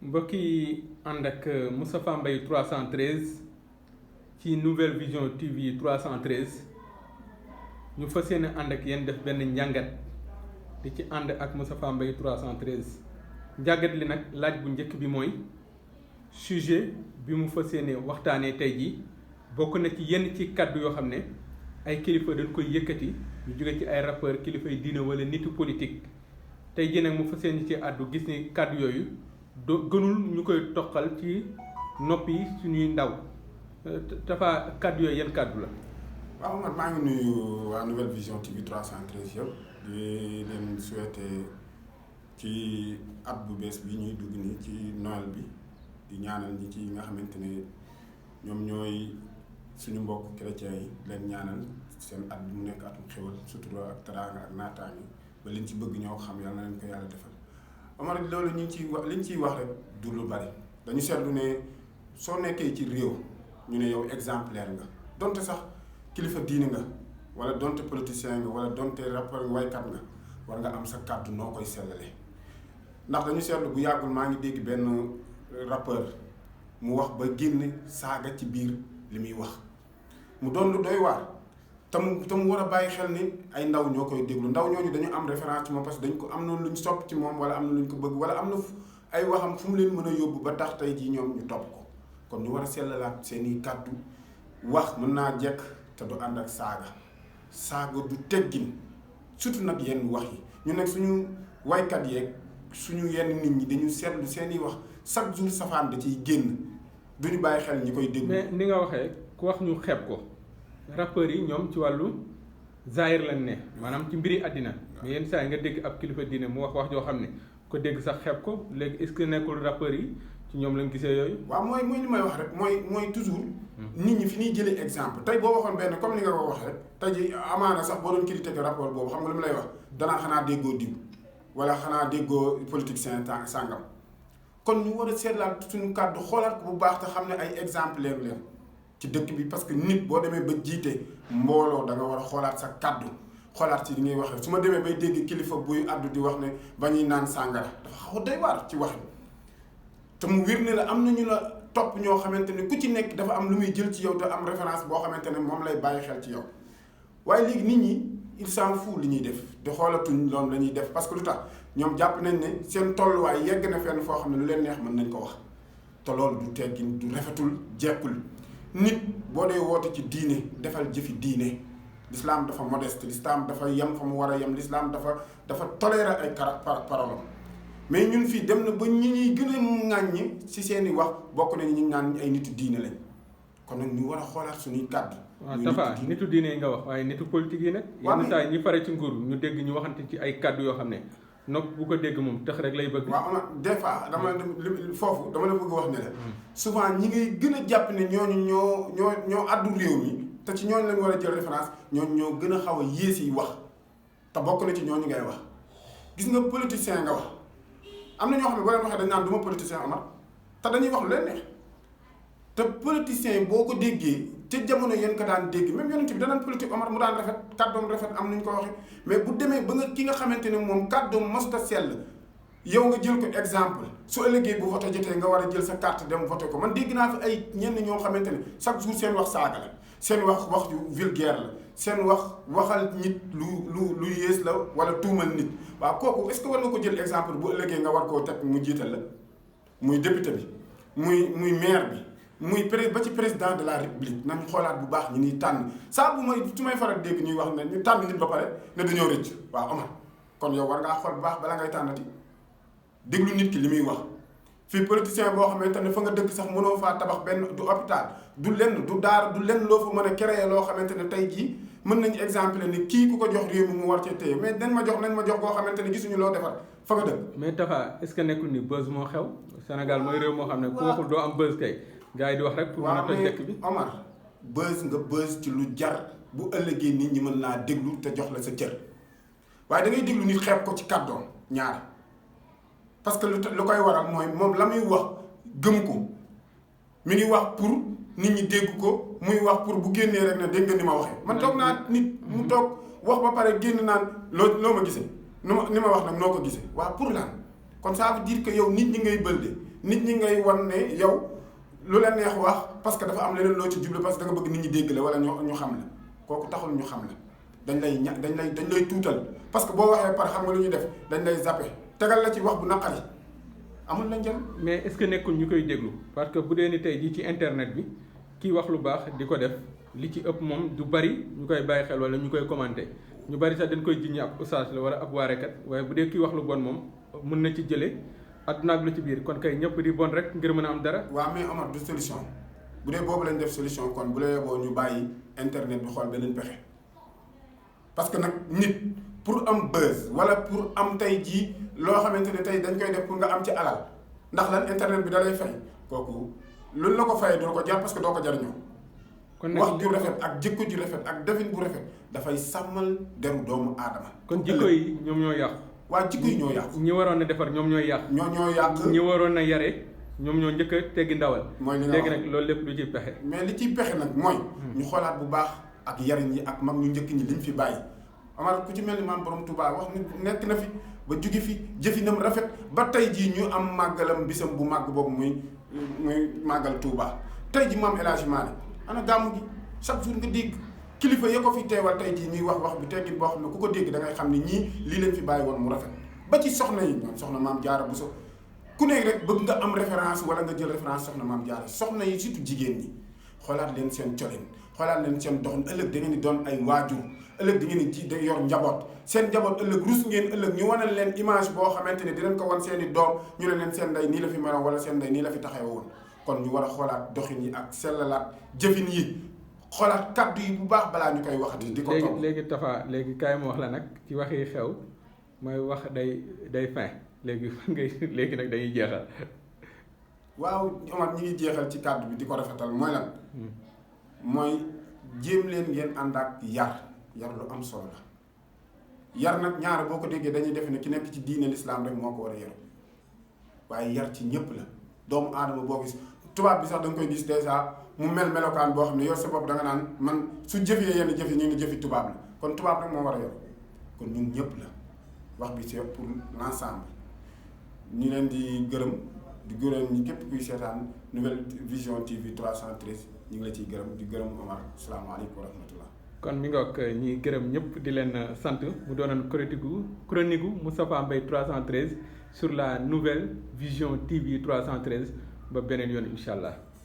mbokk yi ànd ak Moustapha Mbaye 313 ci Nouvelle Vision TV 313 ñu fas yéene ànd ak yéen def benn njàngat di ci ànd ak Moustapha Mbaye 313 njàngat li nag laaj bu njëkk bi mooy sujet bi mu fas yéene waxtaanee tey jii bokk na ci yenn ci kàddu yoo xam ne ay kilifa dañ koy yëkkati ñu jóge ci ay rappeur kilifa yi diine wala nitu politique tey jii nag mu fas yéene ci àddu gis ni kàddu yooyu gënul ñu koy toqal ci noppi suñuy ndaw Tafa kàddu yooyu yan kàddu la. waaw man maa ngi nuyu waa Nouvelle Vision TV 313 yëpp di leen souhaiter ci at bu bees bi ñuy dugg nii ci Noël bi di ñaanal ñi ci nga xamante ne ñoom ñooy suñu mbokk chrétiens yi leen ñaanal seen at bi mu nekk atum xéwal sutura ak teraanga ak naataange ba liñ ci bëgg ñoo xam yàlla na leen ko yàlla defal. Omar loolu ñu ngi ciy wax liñ ciy wax rek du lu bari dañu seetlu ne soo nekkee ci réew ñu ne yow exemplaire nga donte sax kilifa diine nga wala donte politicien nga wala donte rappeur nga waykat nga war nga am sa kàddu noo koy sellale ndax dañu seetlu bu yàggul maa ngi dégg benn rappeur mu wax ba génn saaga ci biir li muy wax mu doon lu doy waar te mu war a bàyyi xel ni ay ndaw ñoo koy déglu ndaw ñooñu dañu am référence ci moom parce que dañ ko am na lu ñu sopp ci moom wala am na lu ñu ko bëgg wala am na ay waxam fu mu leen mën a yóbbu ba tax tey jii ñoom ñu topp ko kon ñu war a sellalaat seeni kàddu wax mën naa jekk te du ànd ak saaga du teggin surtout nag yenn wax yi ñu nekk suñu waykat yeeg suñu yenn nit ñi dañu seetlu seeni wax chaque jour safaan da ciy génn duñu bàyyi xel ñi koy déglu. mais ni nga waxee ku wax ñu xeeb ko rappeurs yi ñoom ci wàllu zaahir lañ ne maanaam ci mbiri àddina mais yenn saa yi nga dégg ab kilifa diine mu wax joo xam ne ko dégg sax xeeb ko léegi est-ce que nekkul rappeurs yi ci ñoom lañ gisee yooyu. waaw mooy li may wax rek mooy toujours. nit ñi fi ñuy jëlee exemple tey boo waxoon benn comme ni nga ko waxee rek tey ji amaana sax boo doon critiquer rapport boobu xam nga lu mu lay wax danaa xanaa déggoo diw wala xanaa déggoo politicien sàngam kon ñu war a seetlaat suñu kàddu xoolaat ko bu baax te xam ne ay exemplaire leen ci dëkk bi parce que nit boo demee ba jiite mbooloo da nga war a xoolaat sa kàddu xoolaat ci li ngay waxee su ma demee bay dégg kilifa buy àddu di wax ne ba ñuy naan sàngara dafa xaw a doy waar ci wax te mu wér ne la am na ñu la topp ñoo xamante ne ku ci nekk dafa am lu muy jël ci yow te am référence boo xamante ne moom lay bàyyi xel ci yow waaye léegi nit ñi il s'en fout li ñuy def di xoolatuñ loolu la ñuy def parce que lu tax ñoom jàpp nañ ne seen tolluwaay yegg na fenn foo xam ne lu leen neex mën nañ ko wax te loolu du teggin du rafetul jekkul nit boo dee woote ci diine defal jëfi diine l'islam dafa modeste l'islam dafa yem fa mu war a yem l'islam dafa tolérer ay paroles mais ñun fii dem na ba ñi ñuy gën a ŋàññi ci seeni wax bokk nañu ñu naan ay nitu diine lañ kon nag ñu war a xoolaat suñuy kàddu. waaw Tafa nitu diine yi nga wax waaye nitu politique yi nag. yenn saa yi ñi fare ci nguur ñu dégg ñu waxante ci ay kàddu yoo xam ne nopp bu ko dégg moom tax rek lay bëgg. waaw des fois dama la bëgg wax ne la. souvent ñi ngay gën a jàpp ne ñooñu ñoo addu réew mi te ci ñooñu lañ war a jël référence ñooñu ñoo gën a xaw a yées yi wax te bokk na ci ñooñu ngay wax gis nga politicien nga wax. am na ñoo xam ne boo leen waxee dañ naan du ma politicien Omar te dañuy wax lu leen neex te politicien boo ko déggee ca jamono yéen ko daan dégg même yonent bi danaan politique Omar mu daan rafet kàddoom rafet am nañu ko waxee mais bu demee ba nga ki nga xamante ne moom kàddoom mosta sell yow nga jël ko exemple su ëllëgee bu voté jotee nga war a jël sa carte dem voté ko man dégg naa fi ay ñenn ñoo xamante ne chaque jour seen wax saaga la seen wax yu vulgaire la seen waxal nit lu yées la wala tuumal nit waaw kooku est-ce que war nga ko jël exemple bu ëllëgee nga war koo teg mu jiital la muy député bi muy maire bi muy ba ci président de la république nañ xoolaat bu baax ñu ñuy tànn saa bu su may faral dégg ñuy wax ne ñu tànn nit ba pare ne dañoo rëcc waaw Omar kon yow war ngaa xool bu baax bala ngay tànnati déglu nit ki li muy wax fii politicien boo xamante ne fa nga dëkk sax mënoo faa tabax benn du hôpital du lenn du daara du lenn loo fa mën a créer loo xamante ne tey jii mën nañu exemple ni kii ku ko jox réew mi mu war cee téye mais nañ ma jox koo xamante ne gisuñu loo defar fa nga dëkk. mais Tafa est-ce que nekkul ni buzz moo xew Sénégal mooy réew moo xam ne ku waxul doo am buzz kay gars yi di wax rek pour mën a toj dëkk bi. Omar buzz ci lu jar bu ëllëgee nit ñi mën naa déglu te jox la sa cër waaye da ngay déglu nit xeeb ko ci kàddoom ñaar parce que lu koy waral mooy moom la muy wax gëm ko mi ngi wax pour nit ñi dégg ko muy wax pour bu génnee rek ne dégg nga ni ma waxee. man toog naa nit mu toog wax ba pare génn naan loo ma gisee ni ma wax nag noo ko gisee waaw pour lan kon ça veut dire que yow nit ñi ngay bëlde nit ñi ngay wan ne yow lu la neex wax parce que dafa am leneen loo ci jublu parce que da nga bëgg nit ñi dégg la wala ñu xam la kooku taxul ñu xam la dañ lay tuutal parce que boo waxee par xam nga lu ñuy def dañ lay zappé tegal la ci wax bu naqari amul la njëriñ. mais est-ce que nekkul ñu koy déglu parce que bu dee ni tey jii ci internet bi kii wax lu baax di ko def li ci ëpp moom du bari ñu koy bàyyi xel wala ñu koy commenté ñu bari sax dañ koy jiññi ab oustaz la wala ab waarekat waaye bu dee kii wax lu bon moom mën na ci jëlee àdduna ak lu ci biir kon kay ñëpp di bon rek ngir mën a am dara. waaw mais Omar du solution bu dee boobu lañ def solution kon bu la yeboo ñu bàyyi internet bi xool beneen pexe parce que nag nit pour am buzz wala pour am tey jii loo xamante ne tey dañ koy def pour nga am ci alal ndax lan internet bi da lay fay kooku loolu la ko fayee doo ko jar parce que doo ko jariñoo. kon nag wax ju rafet ak jikko ju rafet ak defin bu rafet dafay sàmmal deru doomu aadama. kon jikko yi ñoom ñoo yàqu. waa jikko yi ñoo yàqu. ñi waroon a defar ñoom ñooy yàq. ñoo yàq. ñi waroon a yare ñoom ñoo njëkk a teggi ndawal. mooy li nga léegi nag loolu lépp lu ciy pexe. mais li ciy pexe nag mooy. ñu xoolaat bu baax ak yariñ yi ak mag ñu njëkk ñi liñ fi bàyyi. Amar ku ci mel ni maam borom Touba wax ni nekk na fi ba jugi fi jëfinam rafet ba tey jii ñu am màggalam bisam bu màgg boobu muy màggal Touba tey ji maam El Hadji Malick ana gàmmu gi chaque jour nga dégg kilifa ya ko fi teewal tey jii ñuy wax bi teggin boo xam ne ku ko dégg da ngay xam ne ñii lii leen fi bàyyi woon mu rafet ba ci soxna yi ñoom soxna maam Jaara Buso ku nekk rek bëgg nga am référence wala nga jël référence soxna maam Jaara soxna yi surtout jigéen ñi xoolaat leen seen colin xoolaat leen seen doxin ëllëg da ngeen di doon ay waajur ëllëg di ngeen di day yor njaboot seen njaboot ëllëg rus ngeen ëllëg ñu wanal leen image boo xamante ne dinañ ko wan seen i doom ñu ne leen seen ndey nii la fi meloon wala seen ndey nii la fi taxaw woon kon ñu war a xoolaat doxin yi ak sellalaat jëfin yi xoolaat kaddu yi bu baax balaa ñu koy waxati. di ko toog léegi Tafa léegi kaay ma wax la nag ci waxi xew mooy wax day fin léegi fan ngay léegi nag dañuy jeexal. waaw Omar ñi ngi jeexal ci kaddu bi di ko rafetal mooy lan. mooy jéem leen ngeen ànd ak yar lu am solo la yar nag ñaar boo ko déggee dañuy defe ne ki nekk ci diine l'islam rek moo ko war a yaru waaye yar ci ñëpp la doomu aadama boo gis tubaab bi sax da nga koy gis dèjà mu melokaan boo xam ne yow sa bopp da nga naan man su jëfee yenn jëf yi ñu ngi jëfi tubaab la kon tubaab rek moo war a yaru kon ñun ñëpp la wax bi c'est pour l'ensemble ñu leen di gërëm ñi képp kuy seetaan Nouvelle Vision TV 313 ñu ngi la ciy gërëm di gërëm Omar salaamaaleykum wa rahmatullah. kon mi nga wax ñi gërëm ñëpp di leen sant mu doonoon chronique gu Moustapha Mbaye 313 sur la Nouvelle Vision TV 313 ba beneen yoon incha allah.